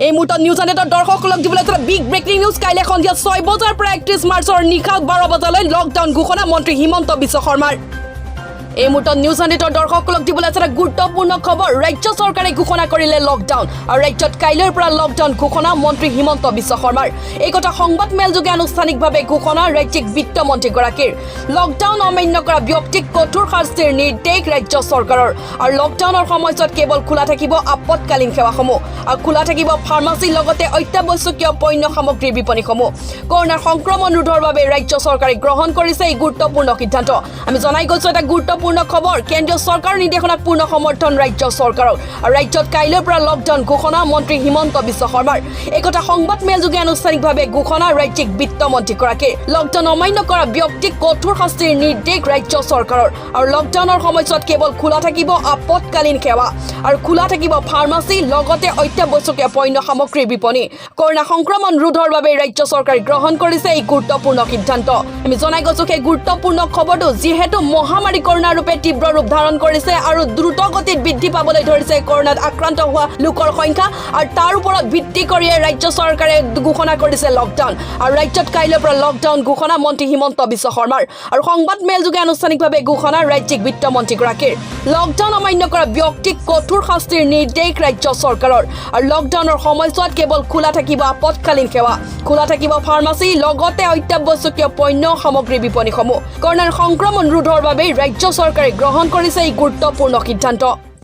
এই মুহূৰ্তত নিউজ হাণ্ড্ৰেডৰ দৰ্শকসকলক দিবলৈ এটা বিগ ব্ৰেকিং নিউজ। কাইলৈ সন্ধিয়া 6 বজাৰ পৰা 31 মাৰ্চৰ নিশা 12 বজালৈ লকডাউন ঘোষণা মন্ত্ৰী হিমন্ত বিশ্ব শৰ্মাৰ। এই মুহূৰ্তত নিউজ হাণ্ড্ৰেডৰ দৰ্শকসকলক দিবলৈ আছে এটা গুৰুত্বপূৰ্ণ খবৰ। ৰাজ্য চৰকাৰে ঘোষণা কৰিলে লকডাউন আৰু ৰাজ্যত কাইলৈৰ পৰা লকডাউন ঘোষণা মন্ত্ৰী হিমন্ত বিশ্ব শৰ্মাৰ। এই কথা সংবাদ মেলযোগে আনুষ্ঠানিকভাৱে ঘোষণা ৰাজ্যিক বিত্তমন্ত্ৰীগৰাকীৰ। লকডাউন অমান্য কৰা ব্যক্তিক কঠোৰ শাস্তিৰ নিৰ্দেশ ৰাজ্য চৰকাৰৰ। আৰু লকডাউনৰ সময়ছোৱাত কেৱল খোলা থাকিব আপদকালীন সেৱাসমূহ আৰু খোলা থাকিব ফাৰ্মাচীৰ লগতে অত্যাৱশ্যকীয় পণ্য সামগ্ৰীৰ বিপণীসমূহ। কৰোণাৰ সংক্ৰমণ ৰোধৰ বাবে ৰাজ্য চৰকাৰে গ্ৰহণ কৰিছে এই গুৰুত্বপূৰ্ণ সিদ্ধান্ত। আমি জনাই গৈছো এটা গুৰুত্বপূৰ্ণ খবৰ। কেন্দ্ৰীয় চৰকাৰৰ নিৰ্দেশনাক পূৰ্ণ সমৰ্থন ৰাজ্য চৰকাৰক আৰু ৰাজ্যত কাইলৈৰ পৰা লকডাউন ঘোষণা মন্ত্ৰী হিমন্ত বিশ্ব শৰ্মাৰ। এই কথা সংবাদ মেলযোগে আনুষ্ঠানিকভাৱে ঘোষণা ৰাজ্যিক বিত্তমন্ত্ৰীগৰাকীৰ। লকডাউন অমান্য কৰা ব্যক্তিক কঠোৰ শাস্তিৰ নিৰ্দেশ ৰাজ্য চৰকাৰৰ। আৰু লকডাউনৰ সময়ছোৱাত কেৱল খোলা থাকিব আপদকালীন সেৱা আৰু খোলা থাকিব ফাৰ্মাচী, লগতে অত্যাৱশ্যকীয় পণ্য সামগ্ৰীৰ বিপণী। কৰোণা সংক্ৰমণ ৰোধৰ বাবে ৰাজ্য চৰকাৰে গ্ৰহণ কৰিছে এই গুৰুত্বপূৰ্ণ সিদ্ধান্ত। আমি জনাই গৈছো সেই গুৰুত্বপূৰ্ণ খবৰটো। যিহেতু মহামাৰী কৰোণা ৰূপে তীব্ৰ ৰূপ ধাৰণ কৰিছে আৰু দ্ৰুত গতিত বৃদ্ধি পাবলৈ ধৰিছে কৰোণাত আক্ৰান্ত হোৱা লোকৰ সংখ্যা আৰু তাৰ ওপৰত ভিত্তি কৰিয়ে ৰাজ্য চৰকাৰে ঘোষণা কৰিছে লকডাউন। আৰু ৰাজ্যত কাইলৈৰ পৰা লকডাউন ঘোষণা মন্ত্ৰী হিমন্ত বিশ্ব শৰ্মাৰ আৰু সংবাদ মেলযোগে আনুষ্ঠানিকভাৱে ঘোষণা ৰাজ্যিক বিত্তমন্ত্ৰীগৰাকীৰ। লকডাউন অমান্য কৰা ব্যক্তিক কঠোৰ শাস্তিৰ নিৰ্দেশ ৰাজ্য চৰকাৰৰ। আৰু লকডাউনৰ সময়ছোৱাত কেৱল খোলা থাকিব আপদকালীন সেৱা, খোলা থাকিব ফাৰ্মাচী, লগতে অত্যাৱশ্যকীয় পণ্য সামগ্ৰী বিপণীসমূহ। কৰোণাৰ সংক্ৰমণ ৰোধৰ বাবে ৰাজ্য চৰকাৰে গ্ৰহণ কৰিছে এই গুৰুত্বপূৰ্ণ সিদ্ধান্ত।